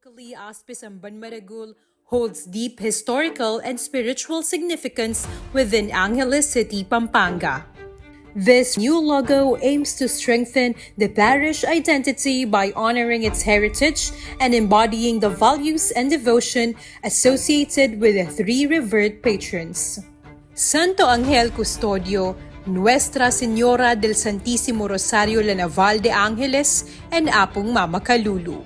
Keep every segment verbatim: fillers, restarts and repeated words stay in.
Locally, Aspi Samban Maragul holds deep historical and spiritual significance within Angeles City, Pampanga. This new logo aims to strengthen the parish identity by honoring its heritage and embodying the values and devotion associated with the three revered patrons, Santo Angel Custodio, Nuestra Señora del Santísimo Rosario La Naval de Angeles, and Apung Mama Kalulu.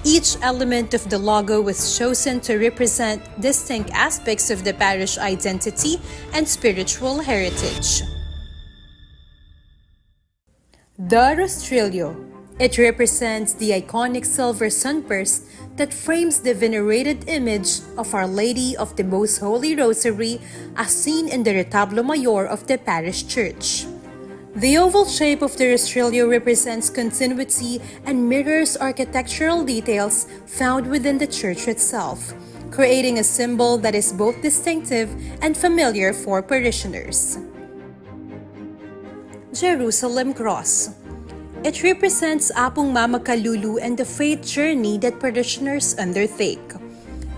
Each element of the logo was chosen to represent distinct aspects of the parish identity and spiritual heritage. The Rostrillo. It represents the iconic silver sunburst that frames the venerated image of Our Lady of the Most Holy Rosary, as seen in the retablo mayor of the parish church. The oval shape of the Rostrillo represents continuity and mirrors architectural details found within the church itself, creating a symbol that is both distinctive and familiar for parishioners. Jerusalem Cross. It represents Apung Mama Kalulu and the faith journey that parishioners undertake.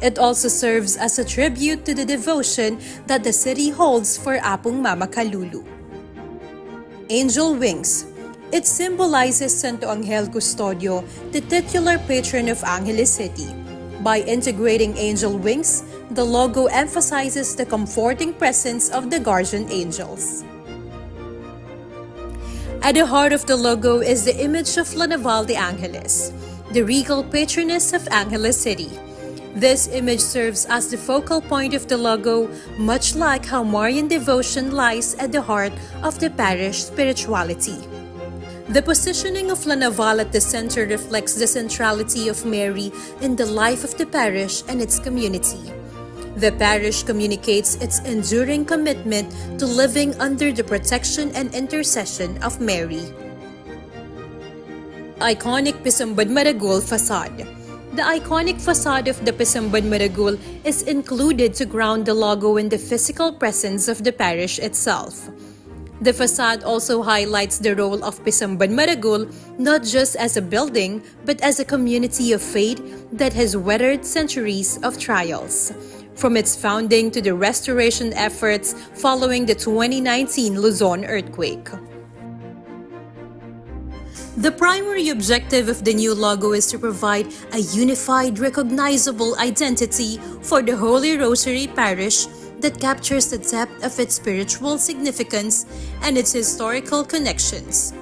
It also serves as a tribute to the devotion that the city holds for Apung Mama Kalulu. Angel Wings. It symbolizes Santo Angel Custodio, the titular patron of Angeles City. By integrating angel wings, the logo emphasizes the comforting presence of the guardian angels. At the heart of the logo is the image of La Naval de Angeles, the regal patroness of Angeles City. This image serves as the focal point of the logo, much like how Marian devotion lies at the heart of the parish spirituality. The positioning of La Naval at the center reflects the centrality of Mary in the life of the parish and its community. The parish communicates its enduring commitment to living under the protection and intercession of Mary. Iconic Pisamban Maragul facade. The iconic facade of the Pisamban Maragul is included to ground the logo in the physical presence of the parish itself. The facade also highlights the role of Pisamban Maragul not just as a building, but as a community of faith that has weathered centuries of trials, from its founding to the restoration efforts following the twenty nineteen Luzon earthquake. The primary objective of the new logo is to provide a unified, recognizable identity for the Holy Rosary Parish that captures the depth of its spiritual significance and its historical connections.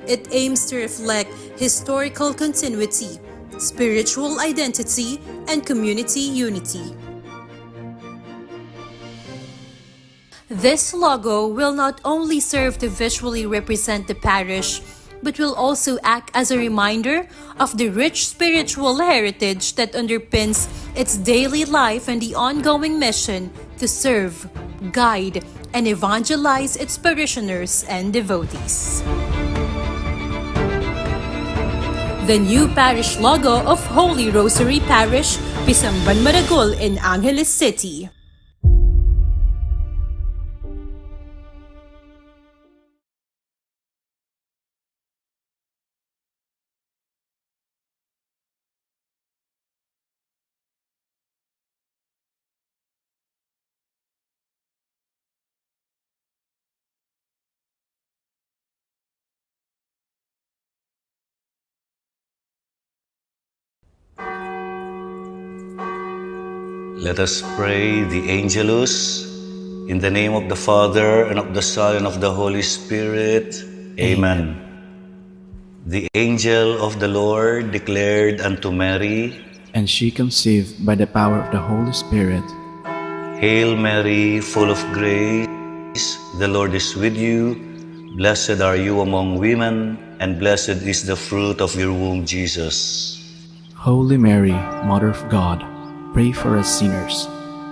It aims to reflect historical continuity, spiritual identity, and community unity. This logo will not only serve to visually represent the parish, but will also act as a reminder of the rich spiritual heritage that underpins its daily life and the ongoing mission to serve, guide, and evangelize its parishioners and devotees. The new parish logo of Holy Rosary Parish, Pisamban Maragul in Angeles City. Let us pray the Angelus. In the name of the Father, and of the Son, and of the Holy Spirit. Amen. The angel of the Lord declared unto Mary, and she conceived by the power of the Holy Spirit. Hail Mary, full of grace, the Lord is with you. Blessed are you among women, and blessed is the fruit of your womb, Jesus. Holy Mary, Mother of God, pray for us sinners,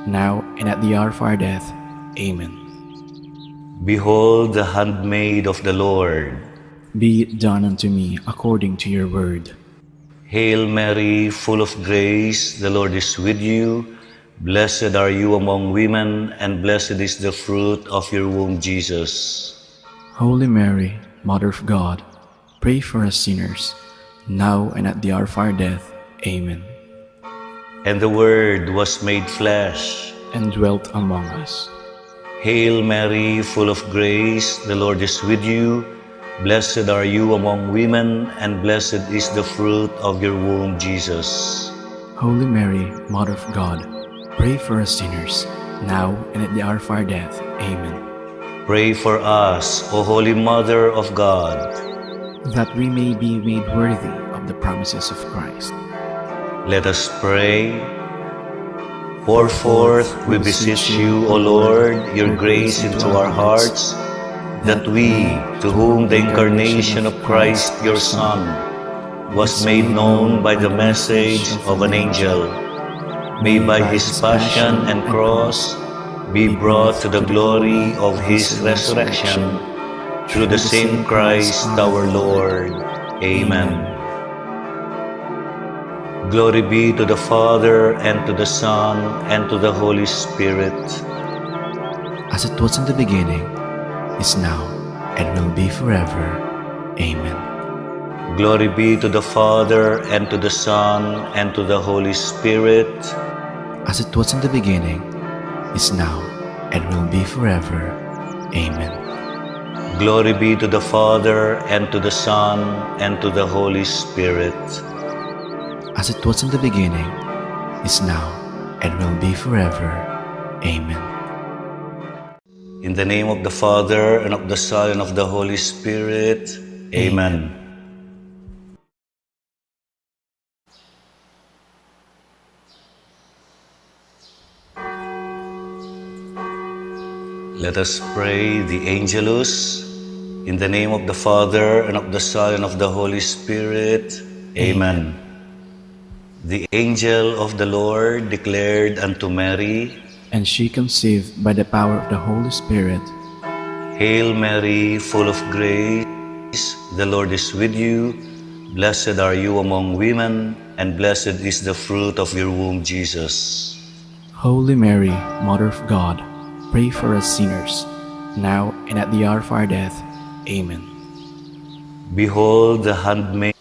now and at the hour of our death. Amen. Behold the handmaid of the Lord. Be it done unto me according to your word. Hail Mary, full of grace, the Lord is with you. Blessed are you among women, and blessed is the fruit of your womb, Jesus. Holy Mary, Mother of God, pray for us sinners, now and at the hour of our death. Amen. And the Word was made flesh and dwelt among us. Hail Mary, full of grace, the Lord is with you. Blessed are you among women, and blessed is the fruit of your womb, Jesus. Holy Mary, Mother of God, pray for us sinners, now and at the hour of our death. Amen. Pray for us, O Holy Mother of God, that we may be made worthy of the promises of Christ. Let us pray. Pour forth, we beseech you, O Lord, your grace into our hearts, that we, to whom the incarnation of Christ, your Son, was made known by the message of an angel, may by his passion and cross be brought to the glory of his resurrection, through the same Christ our Lord. Amen. Glory be to the Father, and to the Son, and to the Holy Spirit. As it was in the beginning, is now, and will be forever. Amen. Glory be to the Father, and to the Son, and to the Holy Spirit. As it was in the beginning, is now, and will be forever. Amen. Glory be to the Father, and to the Son, and to the Holy Spirit. As it was in the beginning, is now, and will be forever. Amen. In the name of the Father, and of the Son, and of the Holy Spirit. Amen. Let us pray the Angelus. In the name of the Father, and of the Son, and of the Holy Spirit. Amen. The angel of the Lord declared unto Mary, and she conceived by the power of the Holy Spirit. Hail Mary, full of grace, the Lord is with you. Blessed are you among women, and blessed is the fruit of your womb, Jesus. Holy Mary, Mother of God, pray for us sinners, now and at the hour of our death. Amen. Behold the handmaid.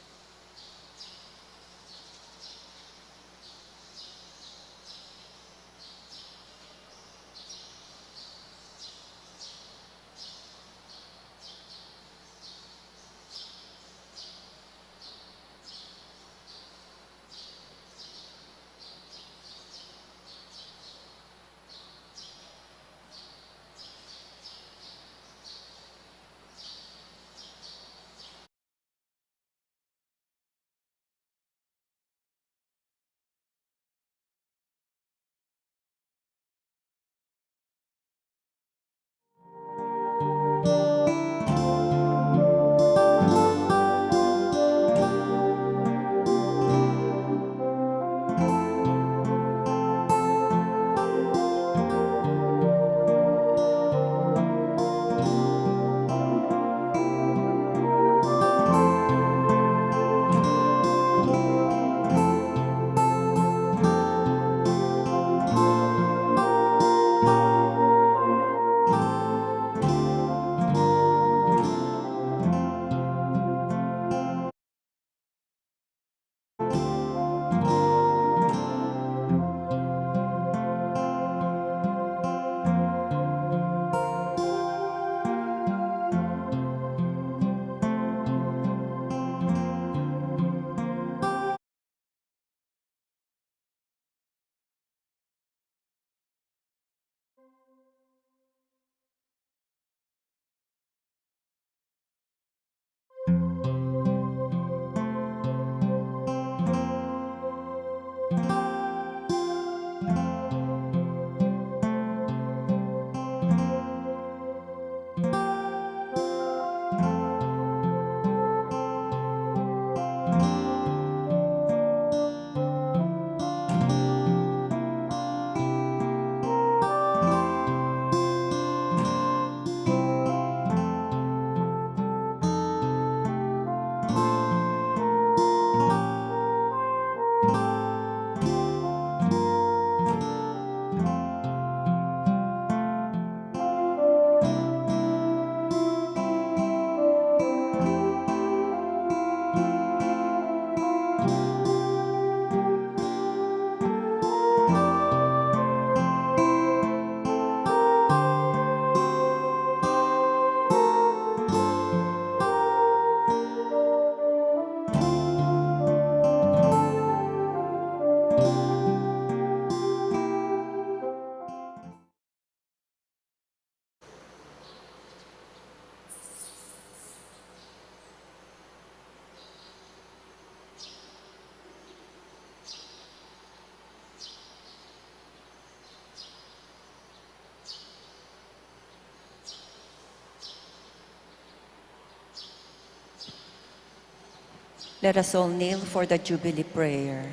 Let us all kneel for the Jubilee prayer.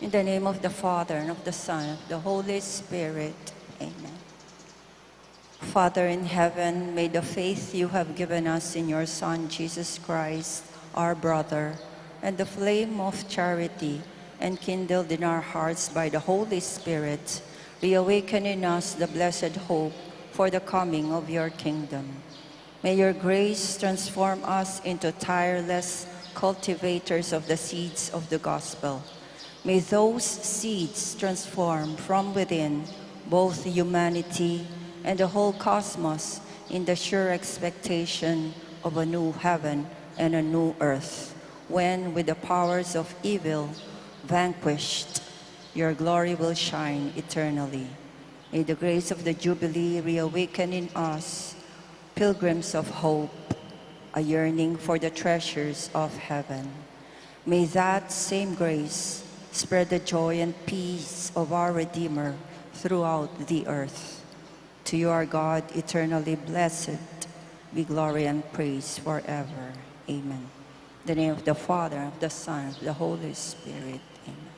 In the name of the Father, and of the Son, and of the Holy Spirit. Amen. Father in heaven, may the faith you have given us in your Son, Jesus Christ, our brother, and the flame of charity enkindled in our hearts by the Holy Spirit reawaken in us the blessed hope for the coming of your kingdom. May your grace transform us into tireless cultivators of the seeds of the gospel. May those seeds transform from within both humanity and the whole cosmos in the sure expectation of a new heaven and a new earth, when, with the powers of evil vanquished, your glory will shine eternally. May the grace of the Jubilee reawaken in us pilgrims of hope, a yearning for the treasures of heaven. May that same grace spread the joy and peace of our Redeemer throughout the earth. To you, our God, eternally blessed, be glory and praise forever. Amen. In the name of the Father, of the Son, of the Holy Spirit. Amen.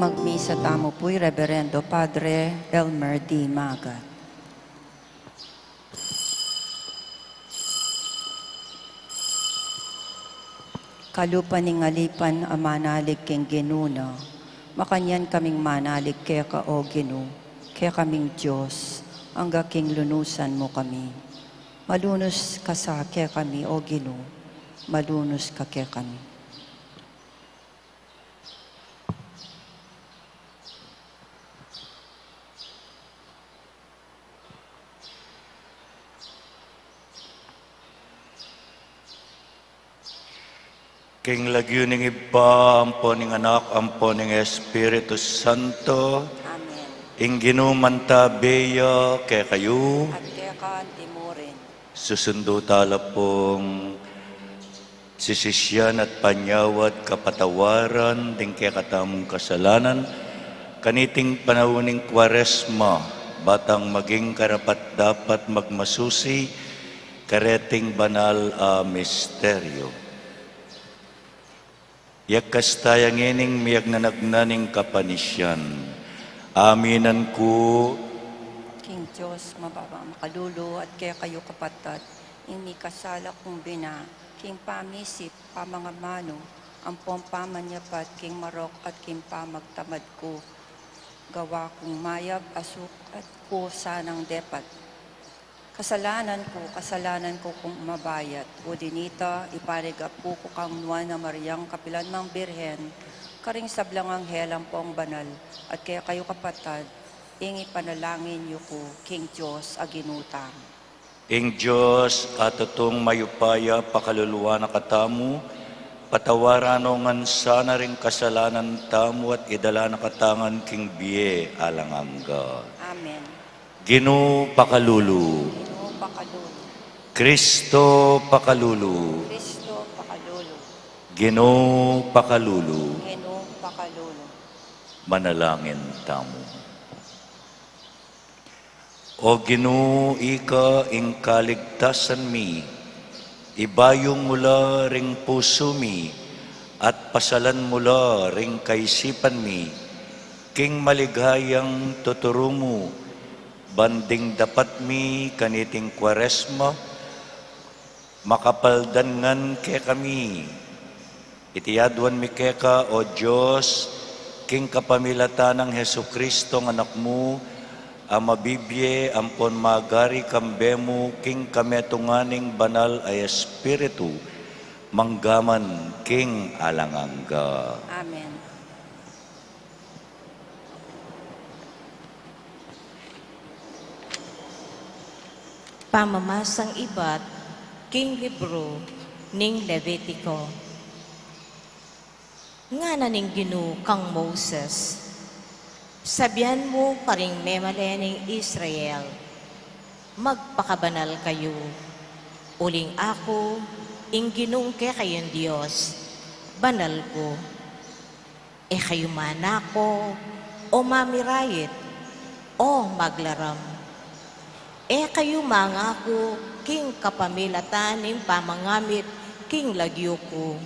Magmisa tamu pu i Reberendo Padre Elmer D. Magat. Kalupa ning alipan a manalig king Ginu na, makanyan kaming manalig keka, O Ginu, kekaming Dios, angga king lunusan mu kami. Malunus ka sa kekami, O Ginu, malunus ka kekami. King lagyu ning Ibpa, ampo ning Anak, ampo ning Espiritu Santo. Amen. Ing Ginu mantabe ya kekayu. At keka anti mu rin. Susundu tala pung sisisyan at panyawad kapatawaran ding kekatamung kasalanan, kaniting panaun ning Kuaresma, ba tang maging karapat-dapat magmasusi kareting banal a misteryo. Iyakas taya ngening miyagnanagnan ning kapanisyan. Aminan ku. King Dios mababa makalulu at kekayu kapatad, ing mikasala kung bina, king pamisip, pamangamanu, ampong pamanyapat, king marok at king pamagtamad ku, gawa kung mayap, asuk at ku sanang depat. Kasalanan ku, kasalanan ku kung mabayat. Uli nita, iparigapu ku kang Nuan a Mariang kapilan mang Birhen, karing sablang anghel ampong banal, at kekayu kapatad, ing ipanalangin yu ku king Dios a Ginu tamu. Ing Dios a tutung mayupaya pakaluluan na katamu, patawaran no ngan sana ring kasalanan tamu at idala na katamu ngan king bie alang angga. Amen. Ginu pakalulu. Ginu pakalulu. Kristo pakalulu. Kristo pakalulu. Ginu pakalulu. Ginu pakalulu. Manalangin tamu. O Ginu, ika ing kaligtasan mi, ibayung mu la ring pusu mi, at pasalan mu la ring kaisipan mi, king malighayang tuturu mu, ban ding dapat mi kaniting Kuaresma, makapaldan ngan kekami. Iti aduan mi keka, O Dios, king kapamilatan nang Jesucristo, a Anak mu, a mabibie ampon magari kambe mu king kametungan ning Banal a Espiritu, manggaman king alang angga. Amen. Pamamasang ibat king libru ning Levitico. Ngana ning Ginu kang Moses, sabian mu karing memalen ning Israel, magpakabanal kayu, uling aku, ing Ginung kekayung Dios, banal ku. E kayu manako, o mamirait, o maglaram. E kayu mangaku king kapamilatan ning pamangamit king lagyu ku,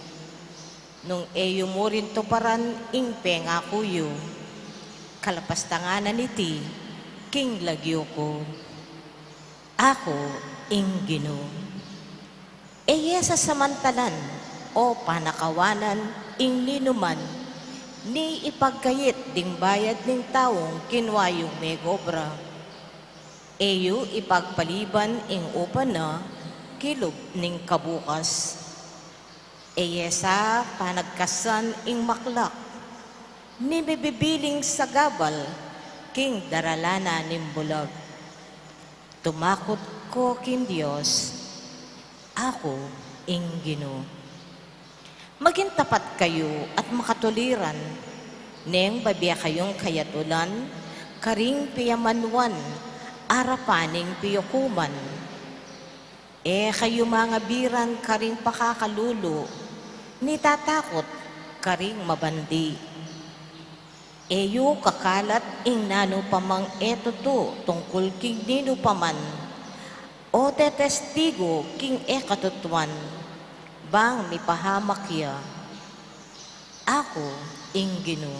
nung e yu mu rin tuparan ing pengaku yu, kalapastangan na niti king lagyu ku. Aku ing Ginu. E ye sasamantalan o panakawanan ing ninuman ni ipagkayit ding bayad ning taung kinua yung megobra. E yu ipagpaliban ing upa na kilub ning kabukas. E ye sa panagkasan ing maklak ni mibibiling sagabal king daralanan ning bulag. Tumakut ko king Dios, aku ing Ginu. Maging tapat kayu at makatuliran, neng babie kayung kayatulan karing piyamanuan arapan ning piyukuman. E kayu mangabiran karing pakakalulu, ni tatakut karing mabandi. E yu kakalat ing nanu pa mang e tutu tungkul king ninu pa man, o tetestigu king e katutuan, bang mipahamak ya. Aku ing Ginu.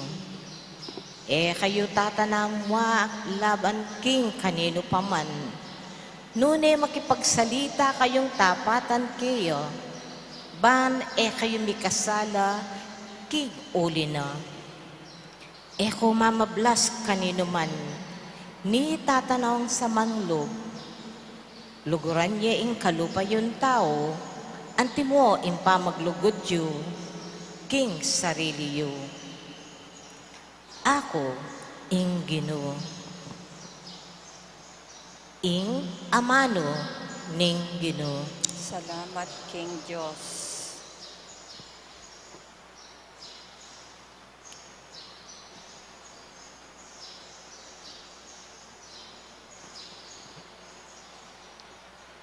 E kayu tatanamwa laban king kaninu pa man, nune makipagsalita kayung tapatan keya, ban e kayu mikasala king uli na. E ko mamablas kaninu man, ni tatanaw sa manlub. Luguran ye ing kalupa yung tau, antimo ing pamaglugud yu king sarili yu. Aku ing Ginu. Ing amanu ning Ginu. Salamat king Dios.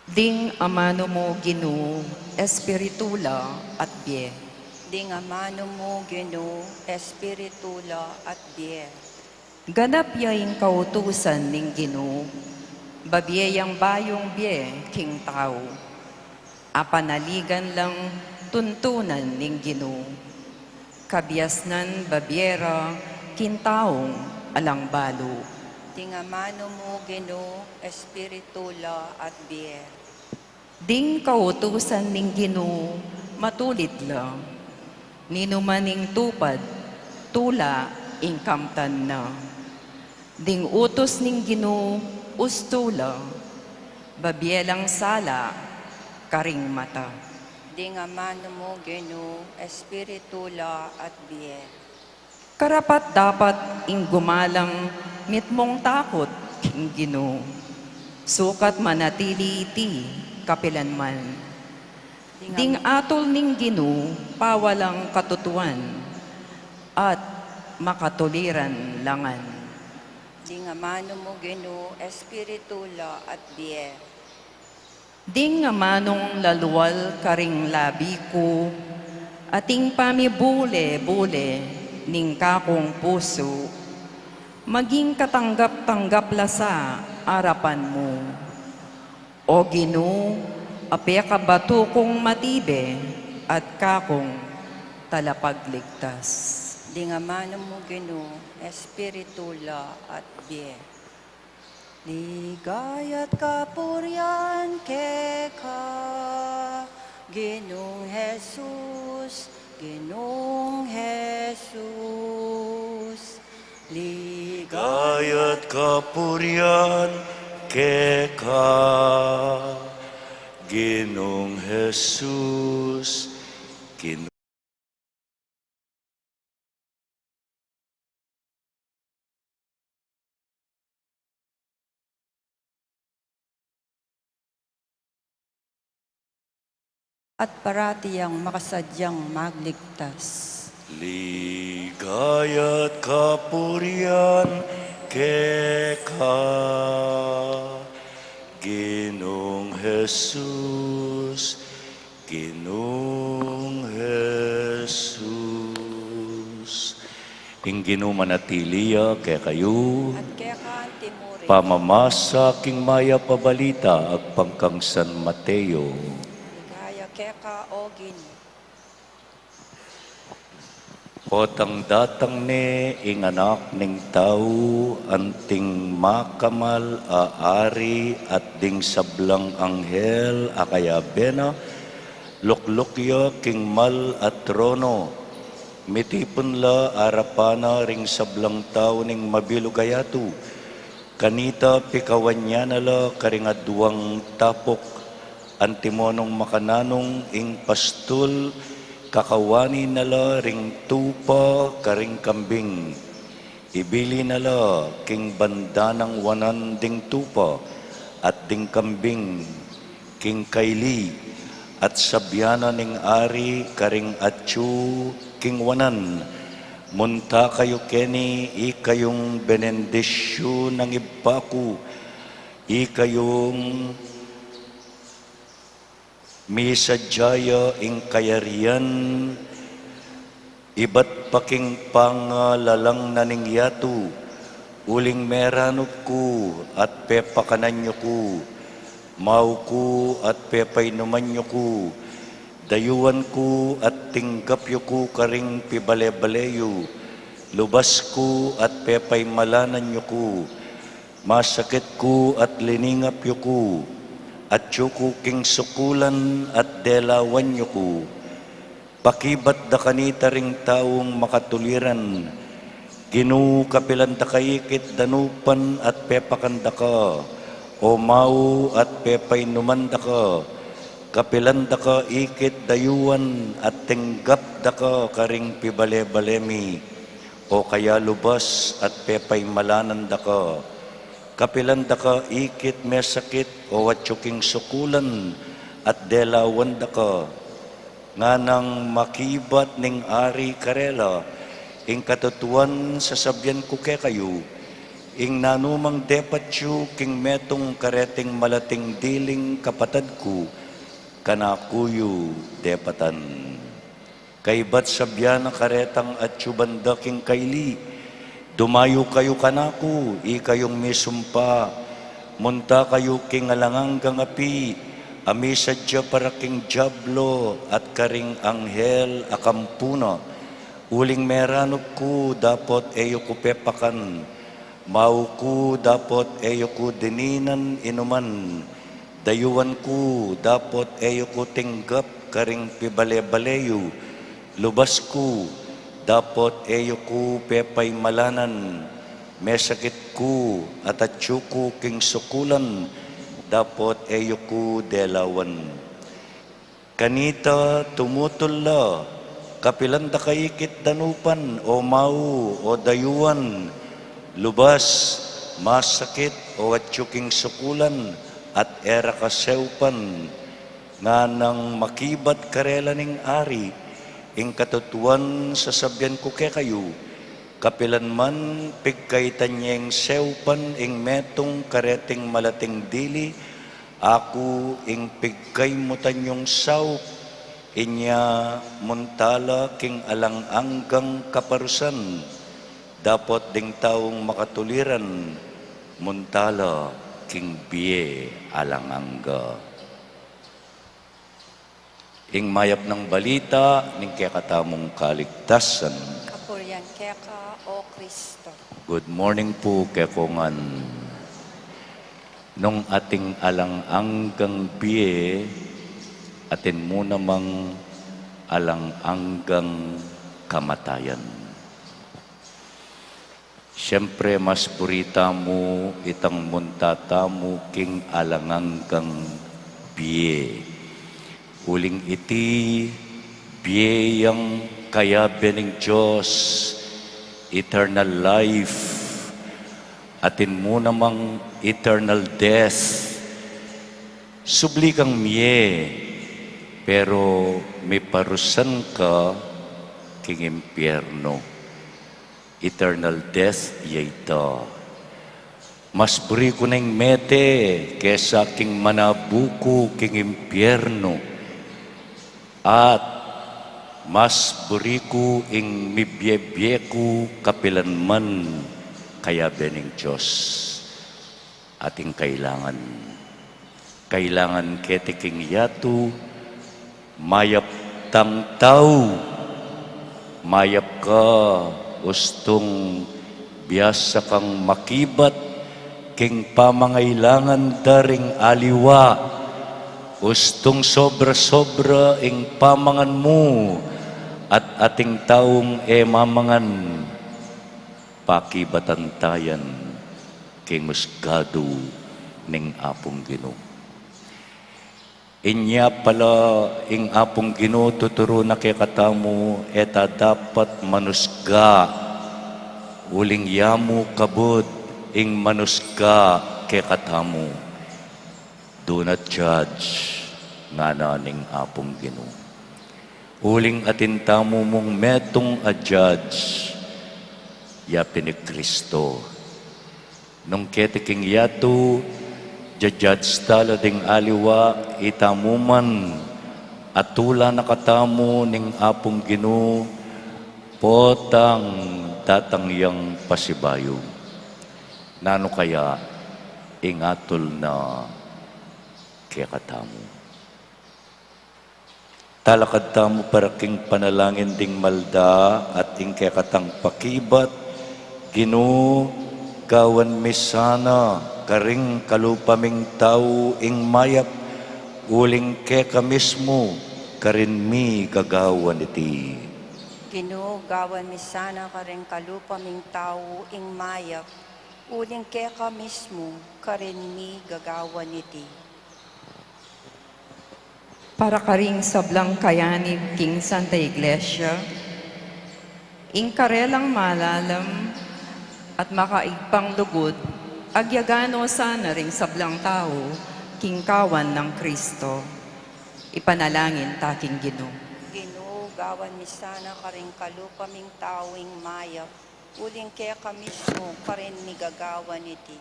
Ding amanu mu, Ginu, espiritu la at bie. Ding amanu mu, Ginu, espiritu la at bie. Ganap ya ing kautusan ning Ginu, babie yang bayung bie king tau. Apanaligan lang tuntunan ning Ginu. Kabiasnan babie ra king taung alang balu. Ding amanu mu, Ginu, espiritu la at bie. Ding kautusan ning Ginu matulid la. Ninuman ing tupad, tula ing kamtan na. Ding utus ning Ginu ustu la, babie lang sala karing mata. Ding amanu mu, Ginu, espiritu la at bie. Karapat-dapat ing gumalang mitmung takut king Ginu, sukat manatili iti kapilanman. Ding atul ning Ginu pawalang katutuan at makatuliran la ngan. Ding amanu mu, Ginu, espiritu la at bie. Ding amanung lalual karing labi ku, at ing pamibule-bule ning kakung pusu, maging katanggap-tanggap la sa arapan mu. O Ginu, a pekabatu kung matibe at kakung talapagligtas. Ding amanu mu, Ginu, espiritu la at bie. Ligaya't kapurian keka, Ginung Jesus, Ginung Jesus. Ligaya't kapurian keka, Ginung Jesus, Ginung At parati yang makasadyang magligtas. Ligaya't kapurian keka, Ginung Jesus, Ginung Jesus. Ing Ginu manatili ya kekayu. At keka antimurin. Pamamasa king mayap a balita agpang kang San Mateo. Ligaya keka, O Ginu. Potang datang ne ing Anak ning Tau, anting makamal a ari, at ding sablang anghel a kayabe na, lukluk ya king mal a trono. Mitipun la arapan na ring sablang tau ning mabilug a yatu. Kanita pikawan ya na la karing aduang tapuk, antimo nung makananung ing pastul, kakawanin na la ring tupa karing kambing. Ibili na la king banda nang wanan ding tupa at ding kambing king kaili, at sabyan na ning ari karing atyu king wanan, "Munta kayu keni, ikayung benendisyun ning Ibpa ku, ikayung misadya ya ing kayarian ibat pa king pangalalang na ning yatu, uling meranup ku at pepakanan yu ku, mau ku at pepainuman yu ku, dayuan ku at tinggap yu ku karing pibale-bale yu, Lubas ku at pepaimalanan yu ku, masakit ku at liningap yu ku, atyu ku king sukulan at delawan yu ku. Pakibat da kanita ring taung makatuliran, Ginu, kapilan da ka ikit danupan at pepakan da ka, o mau at pepainuman da ka, kapilan da ka ikit dayuan at tinggap da ka karing pibale-bale mi, o kaya lubas at pepaimalanan da ka, kapilan da ka ikit mesakit o atyu king sukulan at delawan da ka. Nganang makibat ning ari karela, ing katutuan sasabian ku kekayu, ing nanumang depat yu king metung kareting malating diling kapatad ku, kanaku yu depatan. Kaybat sabian na karetang atyu banda king kaili, dumayu kayu kanaku, ikayung misumpa, munta kayu king alang anggang api, a misadya para king diablo at karing anghel a kampu na. Uling meranup ku dapot e yu ku pepakan, mau ku dapot e yu ku dininan inuman, dayuan ku dapot e yu ku tinggap karing pibale-bale yu, lubas ku dapot e yu ku pepaimalanan, mesakit ku at atyu ku king sukulan dapot e yu ku delawan. Kanita tumutul la, kapilan da ka ikit danupan, o mau, o dayuan, lubas, masakit, o atyu king sukulan, at e ra ka seupan. Nganang makibat karela ning ari, ing katutuan sasabian ku kekayu, kapilan man pigkaitan yeng seupan ing metung kareting malating dili, aku ing pigkaimutan yung saup, inya munta la king alang anggang kaparusan, dapot ding taung makatuliran munta la king bie alang angga. Ing mayap nang balita ning kekatamung kaligtasan. Kapurian keka, O Kristo. Good morning pu kekongan. Nung ating alang anggang bie, atin mu namang alang anggang kamatayan. Siyempre, mas buri tamu itang munta tamu king alang anggang bie. Uling iti bie yang kayabe ning Dios, eternal life, atin mu namang eternal death. Subli kang mie, pero miparusan ka king impyerno. Eternal death ya ita. Mas buri ku neng mete kesa king manabu ku king impyerno. At mas buri ku ing mibie-bie ku kapilan man kayabe ning Dios. Ating kailangan. Kailangan keti king yatu, mayap tang tau, mayap ka, ustung biasa kang makibat king pamangailangan da ring aliwa, ustung sobra-sobra ing pamangan mu, at ating taung e mamangan, pakibatan ta yan king usgadu ning Apung Ginu. Inya pala ing Apung Ginu tuturu na kekatamu, e ta dapat manusga, uling ya mu kabud ing manusga kekatamu. Do not judge, ngana ning Apung Ginu. Uling atin tamu mung metung a judge, ya pin i Kristo. Nung keti king yatu, ja-judge ta la ding aliwa, itamu man, atula na katamu ning Apung Ginu, potang datang yang pasibayu. Nanu kaya ing atul na kekatamu? Talakad tamu para king panalangin ding malda at ing kekatang pakibat. Ginu, gawan mi sana karing kalupa ming tau ing mayap, uling keka mismu karin mi gagawan iti. Ginu, gawan mi sana karing kalupa ming tau ing mayap, uling keka mismu karin mi gagawan iti. Para karing sablang kayanib king Santa Iglesia, ing karelang malalam at makaigpang lugud, agyagan no sana ring sablang tau king kawan nang Kristo. Ipanalangin ta king Ginu. Ginu, gawan mi sana karing kalupa ming tau ing mayap, uling keka mismu karin mi gagawan iti.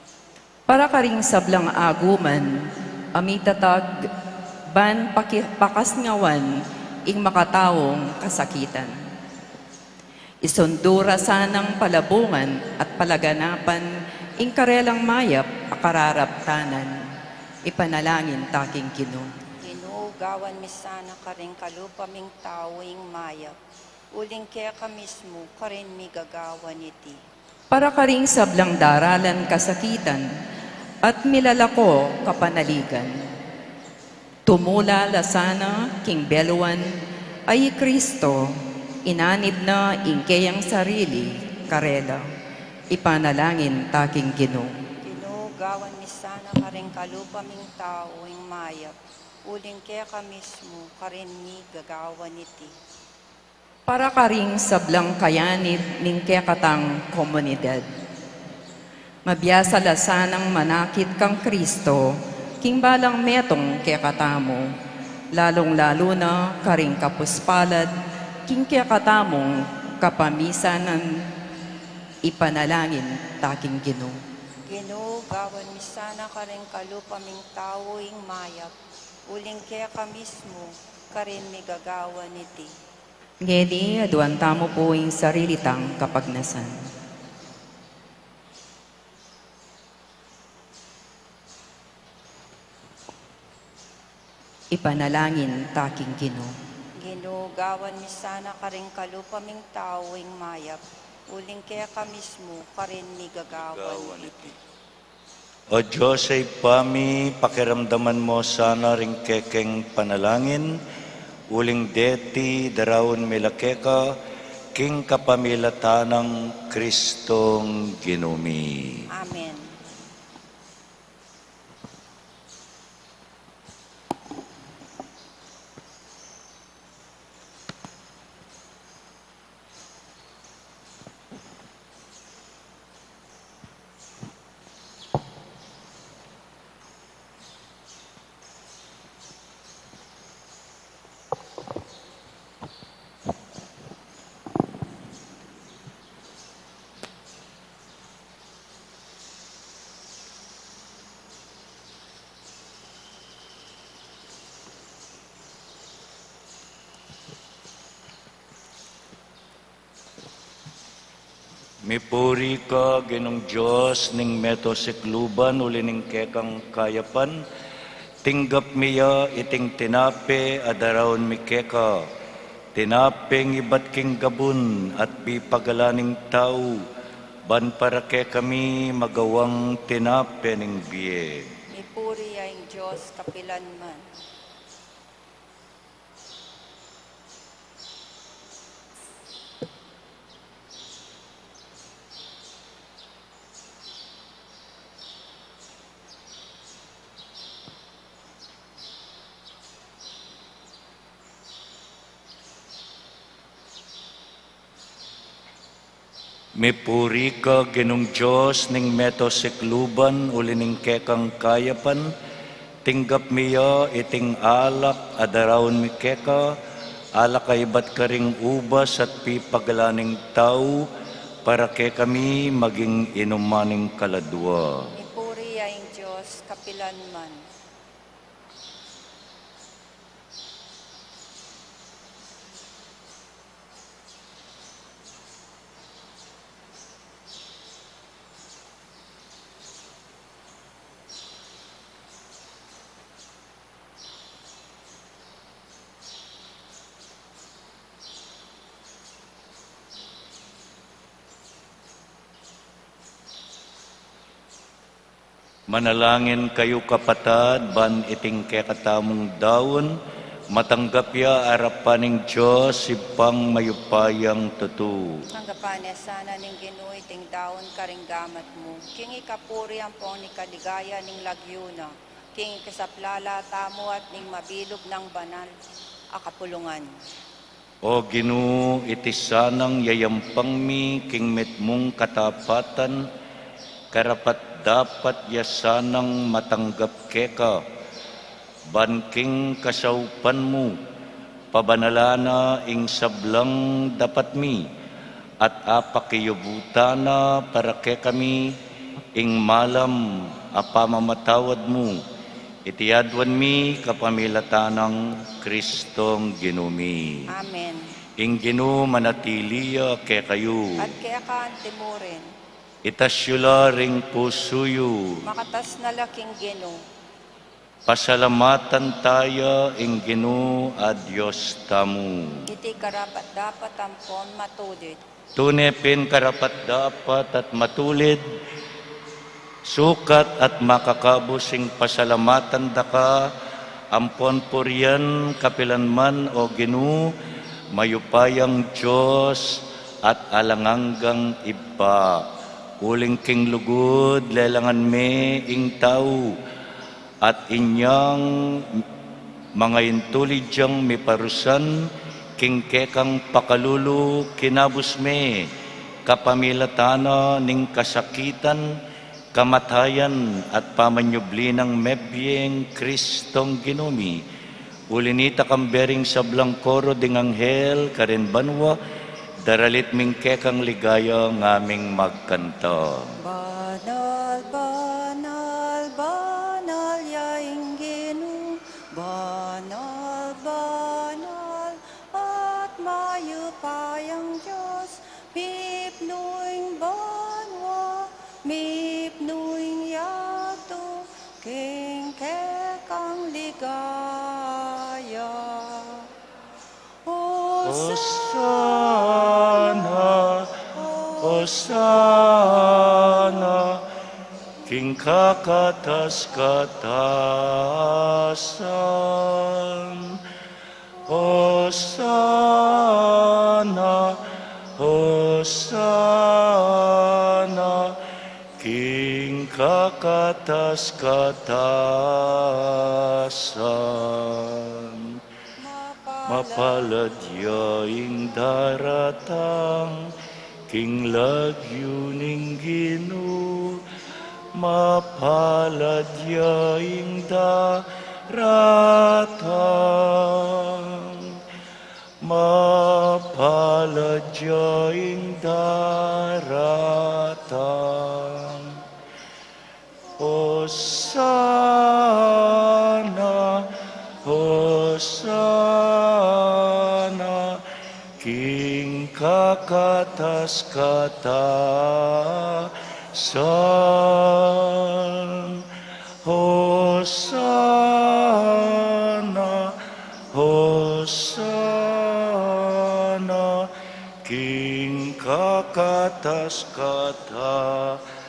Para karing sablang aguman a mitatag ban paki-, pakasngawan ing makataung kasakitan. Isundu ra sanang palabungan at palaganapan ing karelang mayap a kararaptanan. Ipanalangin ta king Ginu. Ginu, gawan mi sana karing kalupa ming tau ing mayap, uling keka mismu karin mi gagawan iti. Para karing sablang daralan kasakitan at milalako kapanaligan. Tumula la sana king beluan a i Kristo, inanib na ing keyang sarili karela. Ipanalangin ta king Ginu. Ginu, gawan mi sana karing kalupa ming tau ing mayap, uling keka mismu karin mi gagawan iti. Para karing sablang kayanib ning kekatang komunidad. Mabiasa la sanang manakit kang Kristo king balang metung kekatamu, lalung-lalu na karing kapuspalad king kekatamung kapamisanan. Ipanalangin ta king Ginu. Ginu, gawan mi sana karing kalupa ming tau ing mayap, uling keka mismu karin mi gagawan iti. Ngeni, aduan tamu pu ing sarili tang kapagnasan. Ipanalangin ta king Ginu. Ginu, gawan mi sana karing kalupa ming tau ing mayap, uling keka mismu karin mi gagawan iti. O Dios a Ibpa mi, pakiramdaman mo sana ring kekeng panalangin, uling deti daraun mi la keka king kapamilatan nang Kristong Ginu mi. Amen. Mipuri ka, Ginung Dios ning meto sikluban, uli ning kekang kayapan. Tinggap mi ya iting tinape a daraun mi keka, tinapeng ibat king gabun at pipagalan ning tau, ban para kekami magawang tinape ning bie. Mipuri ya ing Dios kapilanman. Mipuri ka, Ginung Dios ning meto sikluban, uli ning kekang kayapan. Tinggap mi ya iting alak a daraun mi keka, alak a ibat karing ubas at pipagalan ning tau, para kekami maging inuman ning kaladua. Mipuri ya ing Dios kapilanman. Manalangin kayu, kapatad, ban iting kekatamung daun, matanggap ya arapan ning Dios, Ibpang mayupayang tutu. Tanggapan na sana ning Ginu iting daun karing gamat mu, king ikapuri ampon ikaligaya ning lagyu na, king ikasaplala tamu at ning mabilug nang banal a kapulungan. O Ginu, iti sanang yayampang mi king mitmung katapatan, karapat-dapat ya sanang matanggap keka, ban king kasaupan mu, pabanalan na ing sablang dapat mi, at apakiyabutan na para kekami ing malam a pamamatawad mu. Iti aduan mi kapamilatan nang Kristong Ginu mi. Amen. Ing Ginu manatili ya kekayu. At keka antimurin. Itas yu la ring pusu yu. Makatas na la king Ginu. Pasalamatan taya ing Ginu a Dios tamu. Iti karapat-dapat ampon matulid. Tune pin karapat-dapat at matulid, sukat at makakabus ing pasalamatan daka, ampon purian kapilan man, o Ginu, mayupayang Dios at alang anggang Ibpa. Uling king lugud lelangan me ing tau, at inyang mangaintulid yang miparusan king kekang pakalulu, kinabus me kapamilatan na ning kasakitan, kamatayan, at pamanyubli nang mebie ing Kristong Ginu mi. Uli nita, kambe ring sablang koro ding anghel karin banua, daralit ming kekang ligaya ngaming magkanta. Banal, banal, banal ya ing Ginu, banal, banal, at mayupayang Dios, mipnu ing banua, mipnu ing yatu, king kekang ligaya. Hosana, Hosana, king kakatas-katasan. Hosana, Hosana, king kakatas-katasan. Mapalad ya ing daratang king lagyu ning Ginu, mapalad ya ing daratang, mapalad ya ing daratang. Hosana, Hosana, king kakatas-katasan. Hosana, Hosana, king kakatas-katasan.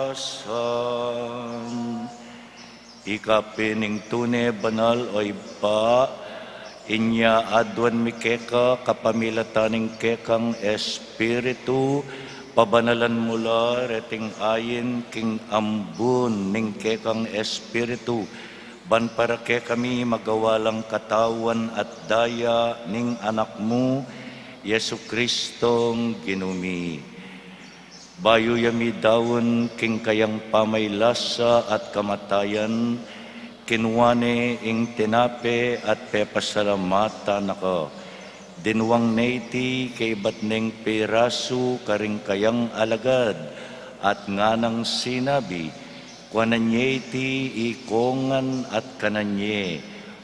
Asan. Ika pin ing tune banal, o Ibpa, inya aduan mi keka kapamilatan ning kekang Espiritu, pabanalan mu la reting ain king ambun ning kekang Espiritu, ban para kekami magawa lang katawan at daya ning Anak mu, Jesucristong Ginu mi. Bayu ya midaun king kayang pamailasa at kamatayan, kinua ne ing tinape at pepasalamatan na ka. Dinuang ne iti kaibat neng pirasu karing kayang alagad at nganang sinabi, kuanan ye iti ikongan at kanan ye,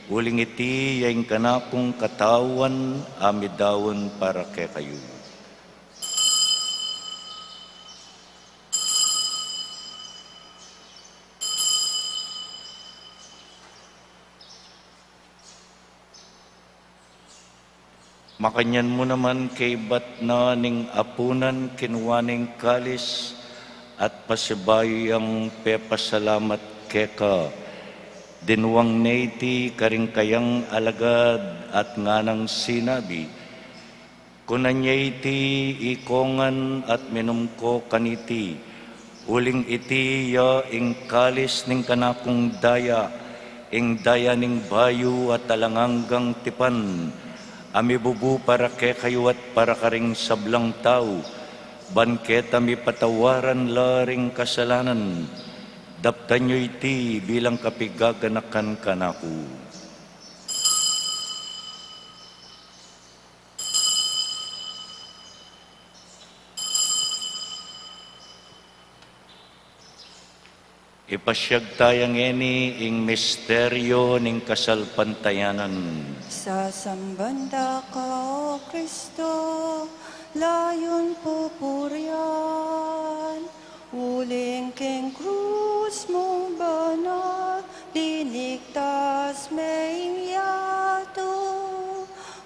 uling iti ya ing kanakung katawan a midaun para kekayu. Makanyan mu naman kaibat na ning apunan, kinua ne ing kalis at pasibayu yang pepasalamat keka. Dinuang ne iti karing kayang alagad at nganang sinabi, "Kunan ye iti ikongan at minum ko kaniti, uling iti ya ing kalis ning kanakung daya, ing daya ning bayu at alang anggang tipan, a mibubu para kekayu at para karing sablang tau, ban keta mipatawaran la ring kasalanan. Daptan yu iti bilang kapigaganakan kanaku." Ipasiag taya ngeni ing misteryo ning kasalpantayanan. Sasamban da ka, O Kristo, layun pupurian, uling king krus mung banal, linigtas me ing yatu.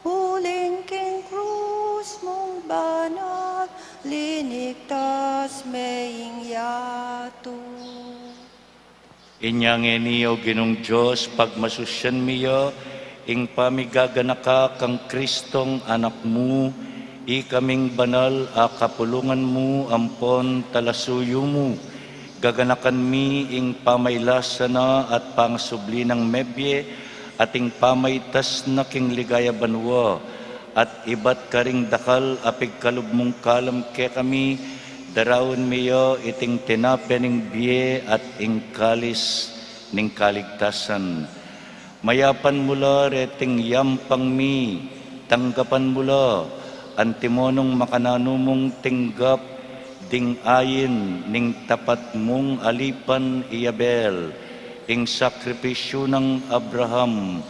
Uling king krus mung banal, linigtas me ing yatu. Inya ngeni, O Ginung Dios, pagmasusian mi ya ing pamigaganaka kang Kristong Anak mu, ikaming banal a kapulungan mu ampon talasuyu mu. Gaganakan mi ing pamailasa na at pangasubli nang mebie, at ing pamaitas na king ligaya banua, at ibat karing dakal a pigkalub mung kalam kekami, daraun mi ya iting tinape ning bie at ing kalis ning kaligtasan. Mayapan mu la reting yampang mi, tanggapan mu la, antimo nung makananu mung tinggap ding ain ning tapat mung alipan i Abel, ing sakripisyu nang Abraham,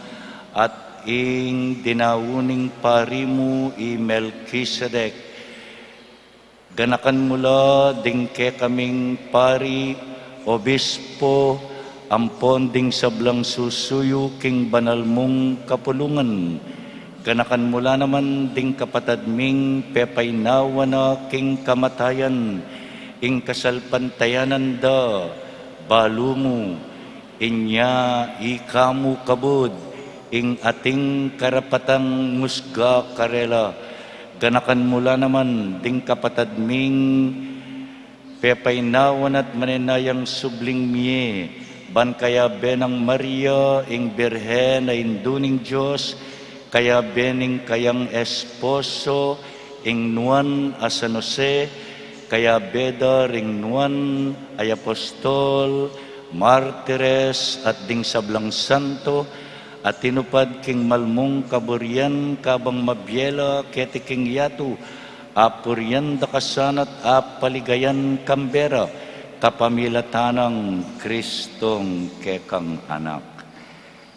at ing dinaun ning pari mu i Melkisedek. Ganakan mu la ding kekaming pari, obispo, ampon ding sablang susuyu king banal mung kapulungan. Ganakan mu la naman ding kapatad ming pepainawa na king kamatayan, ing kasalpantayanan da, balu mu. Inya ika mu kabud ing ating karapatang musga karela. Ganakan mu la naman ding kapatad ming pepainawa na't manenayang subling mie, ban kayabe nang Maria ing Birhen a Indu ning Dios, kayabe ning kayang esposo ing nuan a San Jose, kayabe da ring nuan a apostol, martires, at ding sablang santo, a tinupad king malmung kaburian kabang mabie la keti king yatu, apurian da ka sana't apaligayan kambe ra, kapamilatan nang Kristong kekang Anak.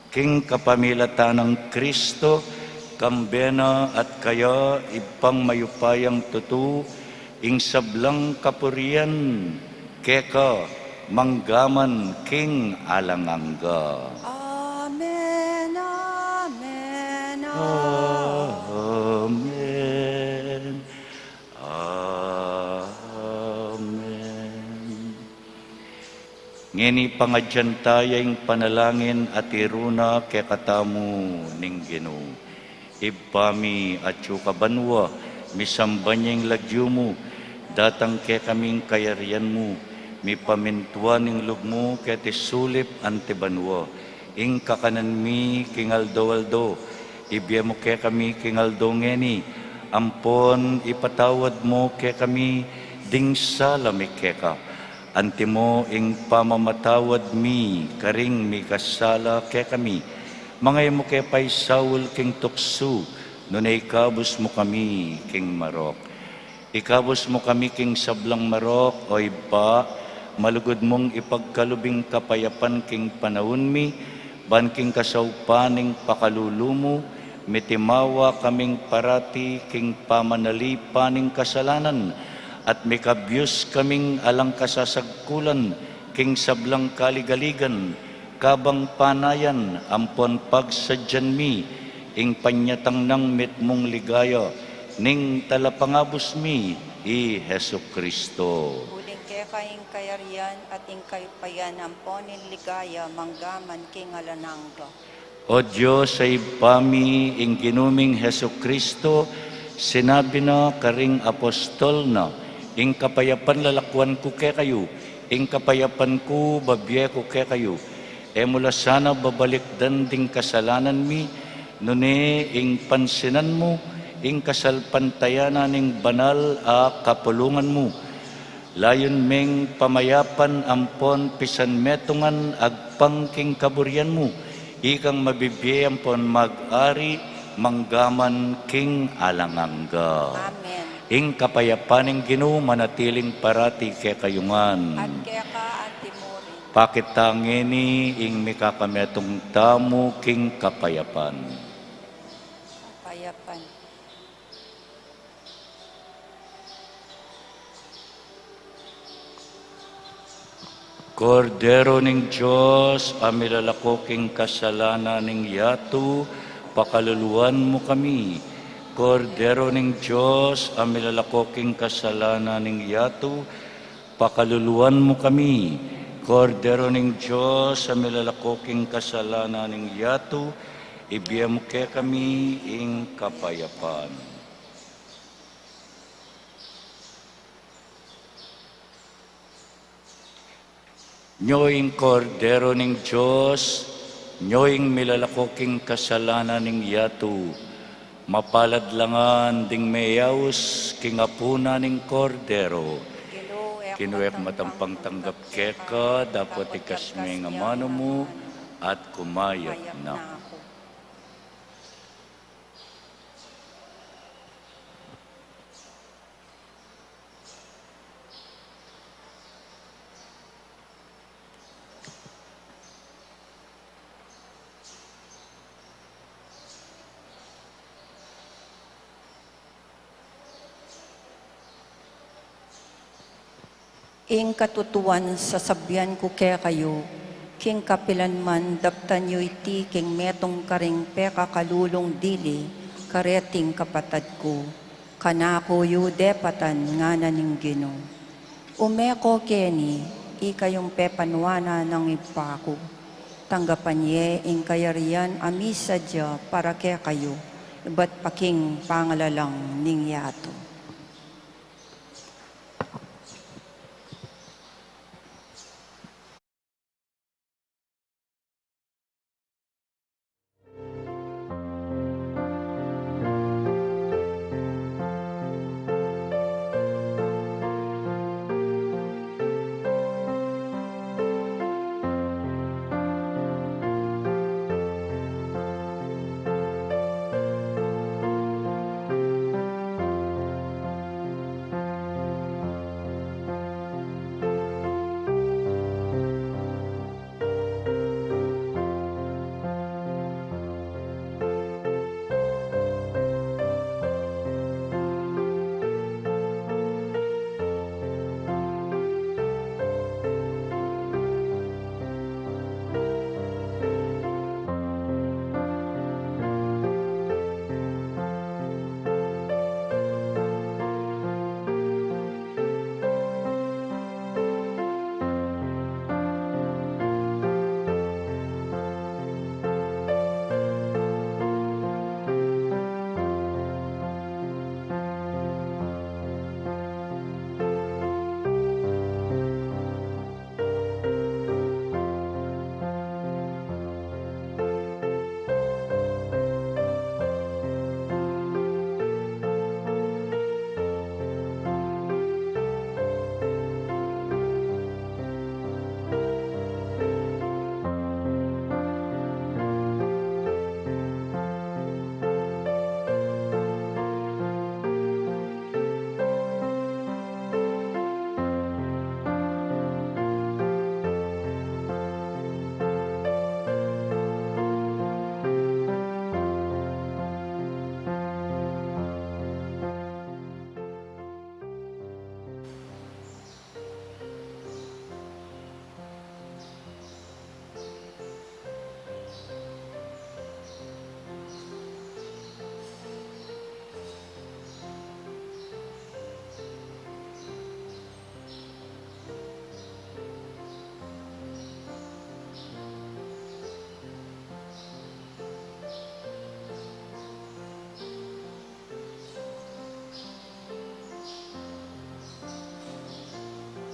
King kapamilatan nang Kristo, kambe na at kaya, Ibpang mayupayang tutu, ing sablang kapurian keka, manggaman king alang angga. Amen, amen, amen. Amen. Ngeni pangadyan taya ing panalangin a tiru na kekatamu ning Ginu. Ibpa mi, atsu ka banua, misamban ya ing lagyu mu, datang kekami ing kayarian mu, mipamintuan ing lub mu keti sulip anti banua. Ing kakanan mi king aldo-aldo, ibie mu kekami king aldo ngeni, ampon ipatawad mu kekami ding sala mi keka, antimo ing pamamatawad mi karing mikasala kekami. Manga e mu ke paisaul king tuksu, nune ikabus mu kami king marok. Ikabus mu kami king sablang marok, O Ibpa, malugud mung ipagkalub ing kapayapan king panaun mi, ban king kasaupan ning pakalulu mu, mitimawa kaming parati king pamanalipan ning kasalanan, at mikabyus kaming alang kasasagkulan king sablang kaligaligan, kabang panayan ampon pagsadyan mi ing panyatang nang mitmung ligaya ning Talapangabus mi, i Jesucristo. Uling keka Keka ing kayarian at ing kayupayan ampon ing ligaya mangga man king alang angga. O Dios a Ibpa mi, ing Ginu ming Jesucristo, sinabi na karing apostol na, ing kapayapan lalakuan ku kekayu, ing kapayapan ku babie ku kekayu. E mu la sana babalikdan ding kasalanan mi, nune ing pansinan mu ing kasalpantayanan ning banal a kapulungan mu. Layun meng pamayapan ampon pisanmetungan agpang king kaburian mu, ikang mabibie ampon mag-ari mangga man king alang angga. Amen. Ing kapayapan ning Ginu manatiling parati kekayu ngan. At keka antimurin. Pakit ta ngeni ing mikakametung tamu king kapayapan. Kapayapan. Kordero ning Dios, a milalako king kasalanan ning yatu, pakaluluan mu kami. Kordero ning Dios, a milalako king kasalanan ning yatu, pakaluluan mu kami. Kordero ning Dios, a milalako king kasalanan ning yatu, ibie mu kekami ing kapayapan. Nyo ing Kordero ning Dios, nyo ing milalako king kasalanan ning yatu. Mapalad la ngan ding meyaus king apunan ning Kordero. Ginu, e ku matampang tanggap keka, dapot ikasme ing amanu mu at kumayap na ku. Ing katutuan sasabian ku kekayu, king kapilan man daptan yu iti king metung karing pekakalulung dili kareting kapatad ku, kanaku yu depatan, ngana ning Ginu. Ume ko keni, ikayung pepanuanan ning Ibpa ku. Tanggapan ye ing kayarian a misadya para kekayu, ibat pa king pangalalang ning yatu.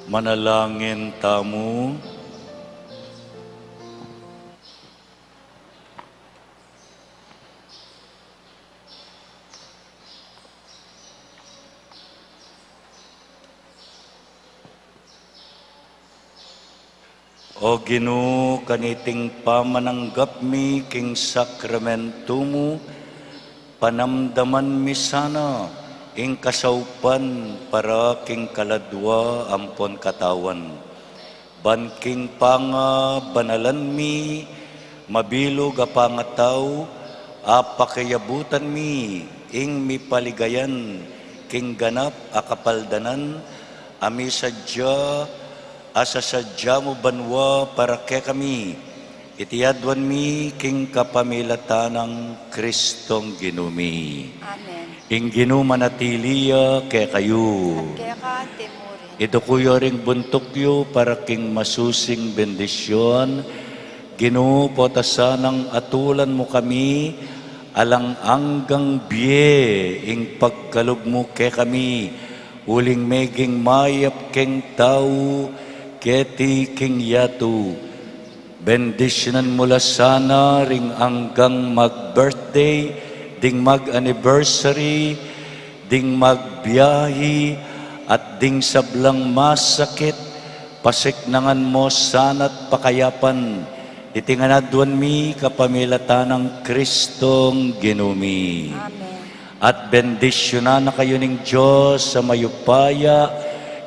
Manalangin tamu. O Ginu, kaniting pamananggap mi king sakramentu mu, panamdaman mi sana ing kasaupan para king kaladua ampon katawan. Ban king pangabanalan mi, mabilug a pangatau, apakiabutan mi ing mipaligayan king ganap a kapaldanan, a misadya, a sasadya mu banua para kekami. Iti aduan mi king kapamilatan nang Kristong Ginu mi. Amen. Ing Ginu manatili ya kekayu. At keka mu rin. Iduku yu ring buntuk yu para king masusing bendisyun. Ginu, pota sanang atulan mu kami alang anggang bie ing pagkalub mu kekami, uling meging mayap keng tau keti king yatu. Bendisyunan mu la sana ring anggang mag-birthday, ding mag-anniversary, ding magbiahi, at ding sablang masakit, pasiknangan mu sana't pakayapan. Iti ngan aduan mi kapamilatan nang Kristong Ginu mi. Amen. At bendisyunan na kayu ning Dios a mayupaya,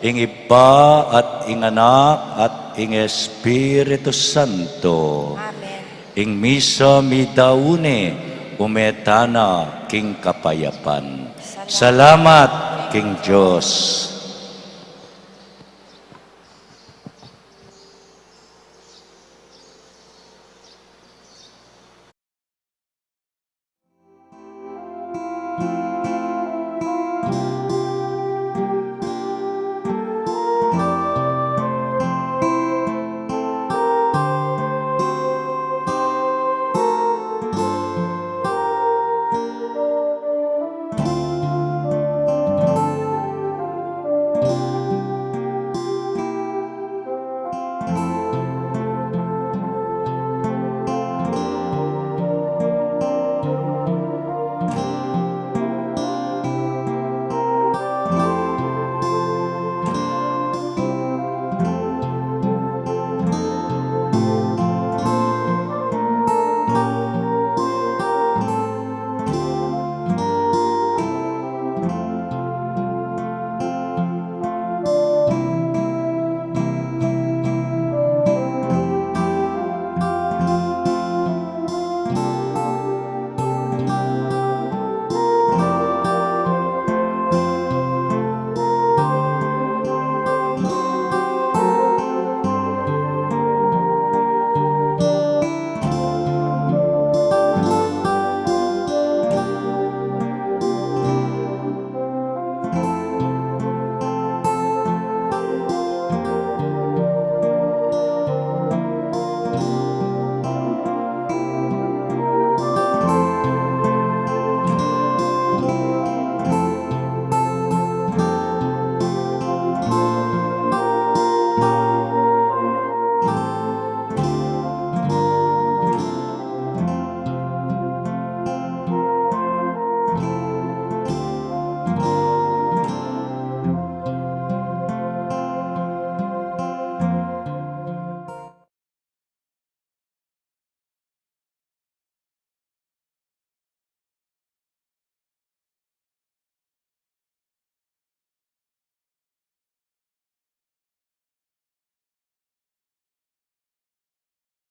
ing Ibpa at ing Anak at ing Espiritu Santo. Amen. Ing misa meyari ne, ume tana king kapayapan. Salamat. Salamat king Dios.